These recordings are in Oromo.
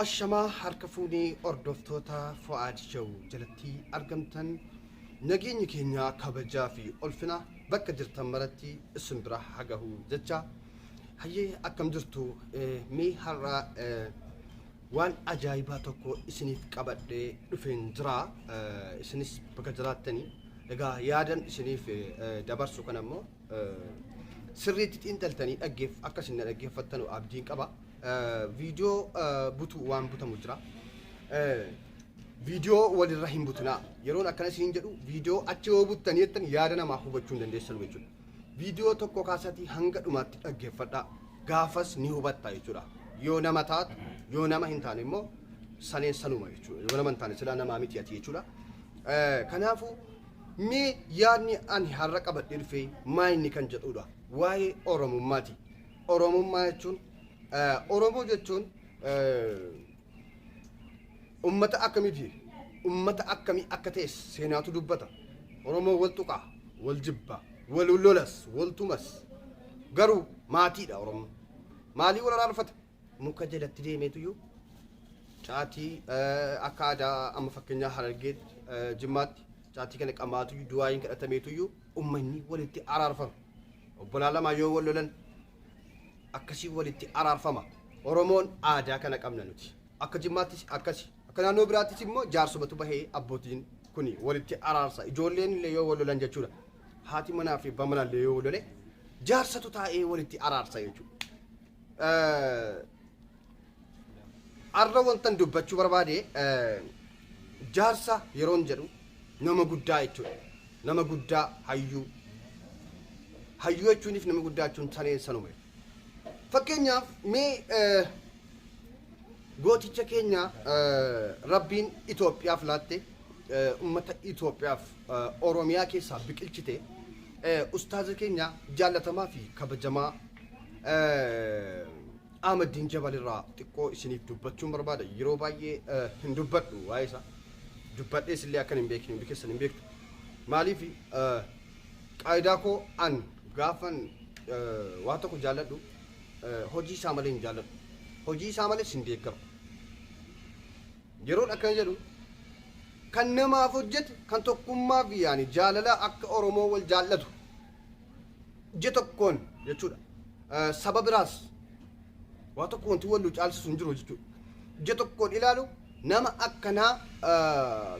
Ashamaa harka fuunee hordoftoota Fu'aad Show jalatti argamtan nageenyi keenya kabajaa fi ulfina bakka jirtan maratti isin bira hagahu jecha hayyee akkam jirtu mee har'a waan ajaa'ibaa tokko isiniif qabadhee dhufeen jira isinis bakka jiraattanii egaa yaadan isiniif dabarsu kan ammoo sirriitti xiinxaltanii dhaggeef akka isin dhaggeeffattanu abdiin qaba. Viidiyoo butuu waan butamu jira. Viidiyoo walirra hin butunaa. Yeroon akkana isiniin jedhu viidiyoo achi yoo buttanii jettan yaada namaa hubachuu hin dandeessan jechuudha. Viidiyoo tokko kaasatii hanga dhumaatti dhaggeeffadhaa. Gaafas ni hubatta jechuudha. Yoo nama taatu yoo nama hin taane immoo saneen sanuma jechuudha. Yoo nama hin taane silaa namaa miti ati jechuudha. Kanaafuu mee yaadni ani har'a qabadhee dhufe maa inni kan jedhudha. Waa'ee Oromummaati. Oromummaa jechuun Oromoo jechuun ummata akkamiiti? Ummata akkamii akka ta'es seenaatu dubbata. Oromoo wal tuqaa, wal jibba, wal lolas, wal tumas. Garuu maatiidha Oromoon. Maalii wal araarfata? Muka jalatti deemeetuyyuu caatii akka aadaa amma fakkeenyaa Harargeetti, Jimmaatti caatii kana qamaatuyyuu du'aayin kadhatameetuyyuu ummanni walitti araarfama. Obbolaa lamaa yoo wal lolan akkasii walitti araarfama. Oromoon aadaa kana qabna nuti. Akka Jimmaattis akkasi. Akka naannoo biraattis immoo jaarsumatu bahee abbootiin kuni walitti araarsa. Ijoolleen illee yoo wal lolan jechuudha. Haati manaa fi abbaan manaa illee yoo wal lole jaarsatu taa'ee walitti araarsa jechuudha. Har'a wantan dubbachuu barbaade jaarsa yeroon jedhu nama guddaa jechuudha. Nama guddaa hayyuu. Hayyuu jechuuniif nama guddaa jechuun saneen sanuma. Fakkeenyaaf mee gooticha keenya Rabbiin Itoophiyaaf laatte ummata Itoophiyaaf Oromiyaa keessaa biqilchite ustaaza keenya jaallatamaa fi kabajamaa Ahmaddiin Jabal irraa xiqqoo isiniif dubbachuun barbaada. Yeroo baay'ee hin dubbadhu waa'ee isaa. Dubbadhees illee akkan hin beekne hundi keessan hin beektu. Maaliif qaayidaa koo an gaafan waa tokko jaalladhu hojii isaa malee hin jaalladhu. Hojii isaa malees hin deeggaru. Yeroon akkana jedhu kan namaaf hojjete kan tokkummaa fi yaani jaalala akka Oromoo wal jaallatu ija tokkoon jechuudha. Saba biraas waa tokko wanti wal nu caalsisu hin jiru jechuudha. Ija tokkoon ilaalu nama akkanaa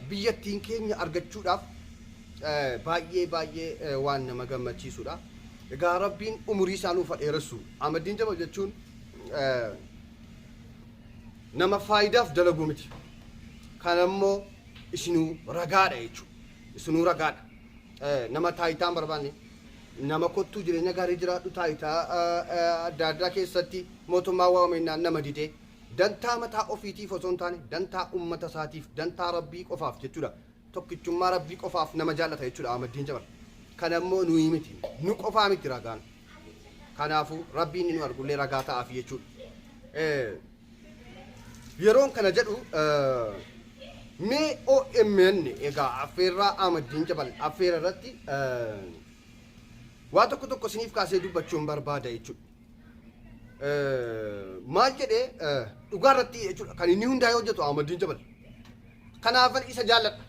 biyyattiin keenya argachuudhaaf baay'ee baay'ee waan nama gammachiisudha. Egaa Rabbiin umurii isaa nuuf haa dheeressu. Ahmaddiin Jabal jechuun nama faayidaaf dalaguu miti. Kana immoo isinuu ragaadha jechuudha. Isinuu ragaadha. Nama taayitaa hin barbaanne, nama kottuu jireenya gaarii jiraadhu taayitaa adda addaa keessatti mootummaa waamennaan nama didee dantaa mataa ofiitiif osoo hin taane dantaa ummata isaatiif dantaa Rabbii qofaaf jechuudha. Tokkichummaa Rabbii qofaaf nama jaallata jechuudha Ahmaddiin Jabal. Kana immoo nuyi miti. Nu qofaa miti ragaan. Kanaafuu Rabbiin inni nu argullee ragaa ta'aafi jechuudha. Yeroon kana jedhu mee OMN egaa affeerraa Ahmaddiin Jabal affeera irratti waa tokko tokko isiniif kaasee dubbachuun barbaada jechuudha. Maal jedhee dhugaa irratti jechuudha kan inni hundaa'ee hojjetu Ahmaddiin Jabal. Kanaafan isa jaalladha.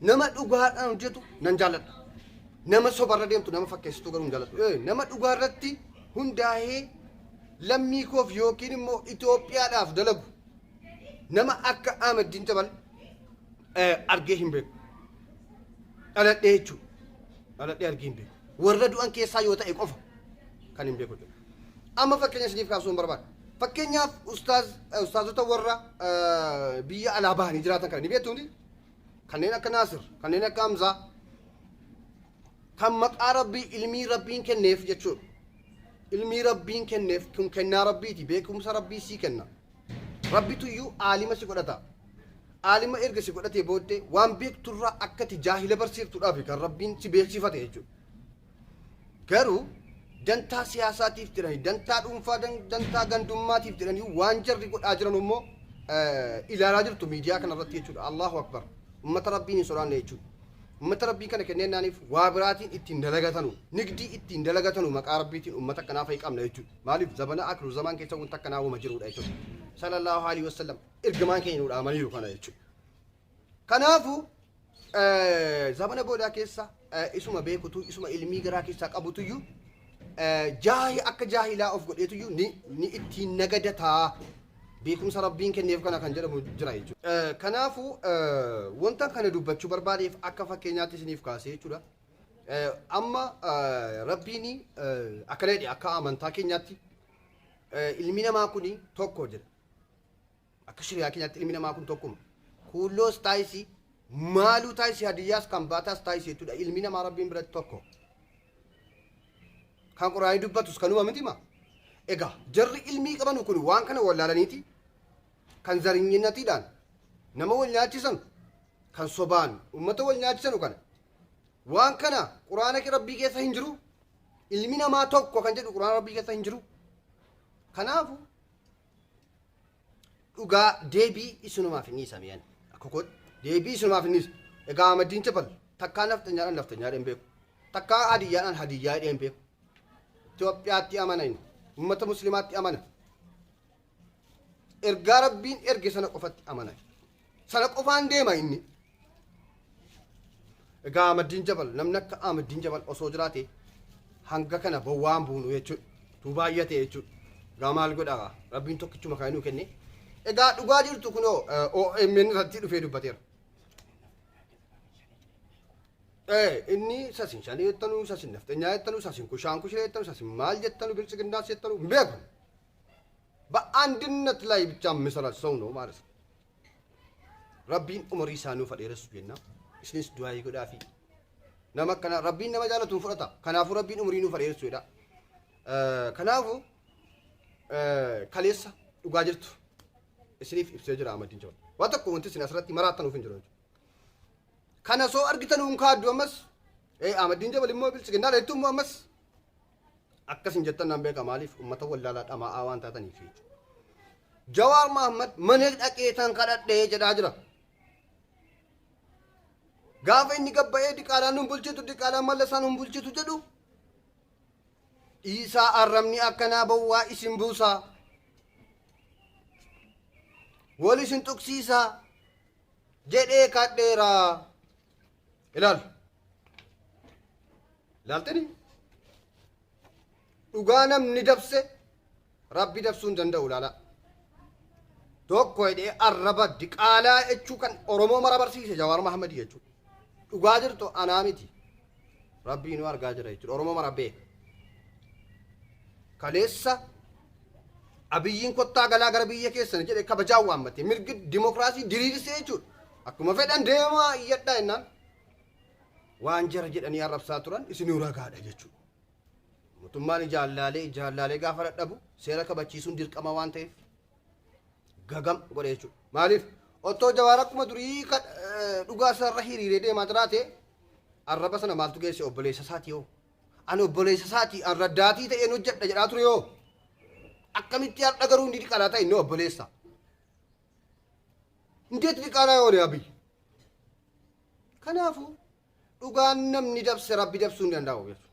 Nama dhugaadhaan hojjetu nan jaalladha. Nama sobarra deemtu nama fakkeessituu garuu hin jaalladhu. Nama dhugaa irratti hundaa'ee lammii koof yookiin immoo Itoophiyaadhaaf dalagu nama akka Ahmaddiin Jabal argee hin beeku. Dhaladhee jechuudha. Dhaladhee argee hin beeku. Warra du'an keessaa yoo ta'e qofa kan hin beeku jechuudha. Amma fakkeenya isiniif kaasuu hin barbaada. Fakkeenyaaf ustaazota warra biyya alaa bahanii jiraatan kana ni beektu hundi. Kanneen akka Naasir, kanneen akka Hamzaa, kan maqaa Rabbii ilmii Rabbiin kenneef jechuudha. Ilmii Rabbiin kenneef kun kennaa Rabbiiti beekumsa Rabbii sii kenna. Rabbitu iyyuu aalima si godhata. Aalima erga si godhatee booddee waan beekturraa akkati jaahila barsiiftuudhaaf kan Rabbiin si beeksifate jechuudha. Garuu dantaa siyaasaatiif jedhanii dantaa dhuunfaa dantaa gandummaatiif jedhanii waan jarri godhaa jiran immoo ilaalaa jirtu miidiyaa kanarratti jechuudha. Allahu Akbar. Ummata Rabbiin hin sodaanne jechuudha. Ummata Rabbiin kana kenneennaaniif waa biraatiin ittiin dalagatanu, nigdii ittiin dalagatanu maqaa Rabbiitiin ummata akkanaa fa'i qabna jechuudha. Maaliif zabana akiru zamaan keessa wanta akkanaa wama jiruudha jechuudha. Sallallahu alaihi wasallam ergamaan keenya nu dhaamaniiru kana jechuudha. Kanaafuu zabana boodaa keessa isuma beekutu isuma ilmii garaa keessaa qabutuyyuu jaahi akka jaahilaa of godheetuyyuu ni ittiin nagadataa beekumsa Rabbiin kenneef kana kan jedhamu jira jechuudha. Kanaafuu wanta kana dubbachuu barbaadeef akka fakkeenyaatti isiniif kaasee jechuudha. Amma Rabbiin akkana jedhe akka amantaa keenyaatti ilmi namaa kun tokko jedha. Akka shari'aa keenyaatti ilmi namaa kun tokkuma. Kuulloos taayisii, maaluu taayisii, hadiyyaas kan baataas taayisii jechuudha. Ilmi namaa Rabbiin biratti tokko. Kan quraanii dubbatus kanuma miti maa? Egaa jarri ilmii qabanu kun waan kana wallaalaniiti kan zarinyinatiidhaan nama wal nyaachisan kan sobaan ummata wal nyaachisanu kana waan kana quraana Rabbii keessa hin jiru. Ilmi namaa tokko kan jedhu quraana Rabbii keessa hin jiru. Kanaafu dhugaa deebii isinumaaf hin dhiisa mi'an akka kootti deebii isinumaaf hin dhiisa. Egaa Ahmaddiin Jabal takkaa nafxanyaadhaan nafxanyaa hin beeku, takkaa hadiyyaadhaan hadiyyaa hin beeku. Itoophiyaatti amana, inni ummata muslimaatti amana, ergaa Rabbiin erge sana qofatti amana, sana qofaan deema inni. Egaa Ahmaddiin Jabal, namni akka Ahmaddiin Jabal osoo jiraate hanga kana bowwaan buunu jechuudha. Tu baay'ate jechuudha. Egaa maal godhaa, Rabbiin tokkichuma kan nuu kenne. Egaa dhugaa jirtu kunoo OMN irratti dhufee dubbateera. Inni sasin shanii jettanu, sasin nafxanyaa jettanu, sasin kushaan kushee jettanu, sasin maal jettanu, biltsiginnaas jettanu hin beeku. በአንድነት ላይ ብቻ የሚሰራ ሰው ነው ማለት ነው። Rabbiin umurii isaa nuuf dheeressu jenna. Isinis du'aayii godhaafi. Nama akkana Rabbiin nama jaalatu hin fudhata. Kanaafuu Rabbiin umurii nuuf dheeressu jedha. Kanaafuu kaleessa dhugaa jirtu isiniif ibsee jira Ahmadiin Jabal. Waan tokko wanti isin asirratti maraattanuuf hin jiru. Kana soo argitan hun kaaddu ammas Ahmadiin Jabal immoo biltsiginnaa jettu immoo ammas akkas hin jettan nan beeka, maaliif uummata wallaalaa dhamaa'aa waan taataniif jechuudha. Jawaar Mahammad mana dhaqee tan kadhadhee jedhaa jira. Gaafa inni gabba'ee diqaalaan nun bulchitu, diqaalaan mallasaan nun bulchitu jedhu, dhiisaa arrabni akkanaa bowwaa isin buusaa. Wal isin tuqsiisaa jedhee kadheeraa. Ilaal. Ilaaltanii? Dhugaa namni dabse Rabbi dabsuu hin danda'u, ilaala. Tokko jedhee arraba diqaalaa jechuu kan Oromoo mara barsiise Jawaar Mahammadii jechuudha. Dhugaa jirtu anaa miti. Rabbii nu argaa jira jechuudha. Oromoo mara beeka. Kaleessa Abiyyiin kottaa galaa gara biyya keessan jedhe kabajaan waammate mirgi dimokiraasii diriirsee jechuudha. Akkuma fedhan deemaa iyyadhaa jennaan waan jara jedhanii arrabsaa turan isinuu ragaadha jechuudha. Mootummaan ijaallaalee ijaallaalee gaafa dadhabu seera kabachiisuun dirqama waan ta'eef gagam godhe jechuudha. Maaliif otoo Jawaar akkuma durii dhugaa isaarra hiriiree deemaa jiraate arraba sana maaltu geesse? Obboleessa isaati yoo? Ani obboleessa isaatii an raddaatii ta'een hojjedha jedhaa ture yoo? Akkamitti har'a garuu inni diqaalaa ta'e, inni obboleessa? እንዴት diqaalaa yoone Abiy? Kanaafuu dhugaan namni dabse Rabbi dabsuu hin danda'u jechuudha.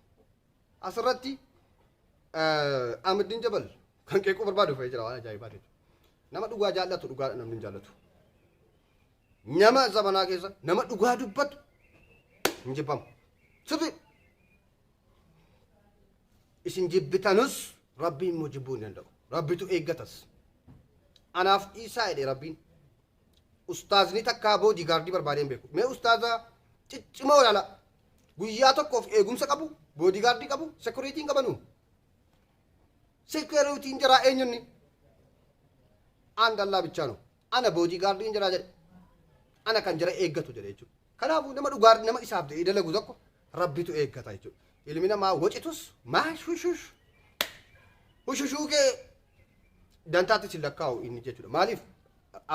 Asirratti Ahmadiin Jabal kan qeequu barbaadu fe'ee jira, waan ajaa'ibaa jechuudha. Nama dhugaa jaallatu dhugaa namni hin jaallatu. Nama zamanaa keessa nama dhugaa dubbatu hin jibbamu. Sirri isin jibbitanus Rabbiin immoo jibbuu hin danda'u. Rabbitu eeggatas. Anaaf dhiisaa jedhe Rabbiin. Ustaazni takkaa bodyguardii barbaadee hin beeku. Mee ustaaza ciccimoo ilaala. Guyyaa tokkoof eegumsa qabu, bodyguardii qabu, securityn qabanu. Securityn jiraa eenyunni? አንድ አላህ ብቻ ነው. Ana bodyguardiin jiraa jedhe. Ana kan jara eeggatu jedhe jechuudha. Kanaafuu nama dhugaa nama isaaf jedhee dalagu tokko Rabbitu eeggata jechuudha. Ilmi namaa wacitus maa shushush hushushuu kee dantaatti si lakkaa'u inni jechuudha. Maaliif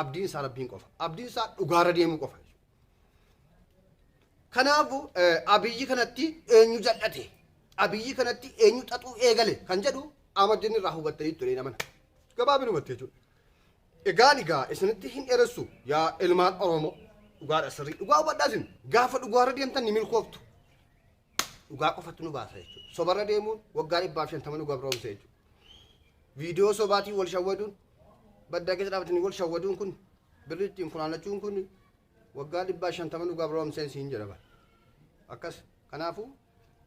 abdiin isaa Rabbiin qofa. Abdiin isaa dhugaarra deemuu qofa jechuudha. Kanaafuu Abiyyi kanatti eenyu jal'ate? Abiyyi kanatti eenyu xaxuu eegale kan jedhu Ahmadiin irraa hubattanii ture namana. Gabaabin hubatte jechuudha. Egaan egaa isinitti hin dheeressu yaa ilmaan Oromoo. Dhugaadha sirrii. Dhugaa hubadhaa isin. Gaafa dhugaarra deemtan ni milkooftu. Dhugaa qofatu nu baasa jechuudha. Sobarra deemuun waggaa 150 nu gabroomsa jechuudha. Viidiyoo sobaatiin wal shawwaduun, baddaa keessa dhaabatanii wal shawwaduun kun, birrii ittiin funaannachuun kun waggaa 150 nu gabroomseen siin jedha bara. Akkas kanaafuu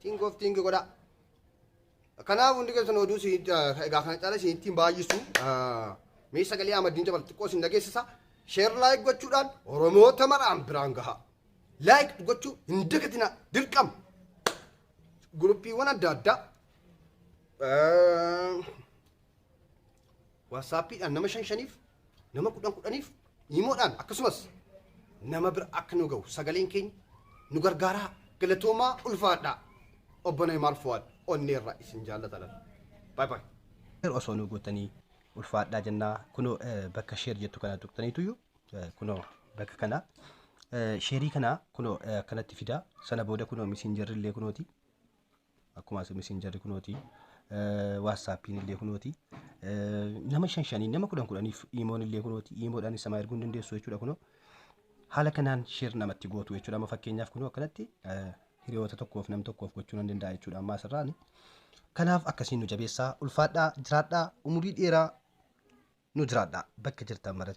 think of think godhaa. Kanaaf hundi keessan oduu si egaa kana caala isin ittiin baay'isu mee sagalee Ahmadiin Jabal xiqqoo isin dhageessisa. Share, like gochuudhaan Oromoota maraan biraan gaha. Like gochuu hin dagatina, dirqama. Guruppiiwwan adda addaa WhatsAppiidhaan nama shan shaniif, nama kudhan kudhaniif, imoodhaan akkasumas nama bira akka nu ga'u sagaleen keenya nu gargaaraa. Galatoomaa, ulfaadhaa. Obbo Neemaar Fuwaad onneerraa isin jaallatan. Bye bye. Osoo nu gootanii ulfaadhaa jennaa. Kunoo bakka share jettu kana tuqxaniituyyuu, kunoo bakka kana shareii kana kunoo akkanatti fidaa. Sana booda kunoo Messengerri illee kunooti, akkuma as Messengerri kunooti, WhatsAppiin illee kunooti, nama shan shanii, nama kudhan kudhaniif, imoon illee kunooti, imoodhaan sama erguu hin dandeessu jechuudha. Kunoo haala kanaan share namatti gootu jechuudha. Amma fakkeenyaaf kunoo akkanatti hiriyoota tokkoof, nam tokkoof gochuu nan danda'a jechuudha amma asirraani. Kanaaf akkasiin nu jabeessaa, ulfaadhaa, jiraadhaa, umurii dheeraa nu jiraadhaa bakka jirtan maratti.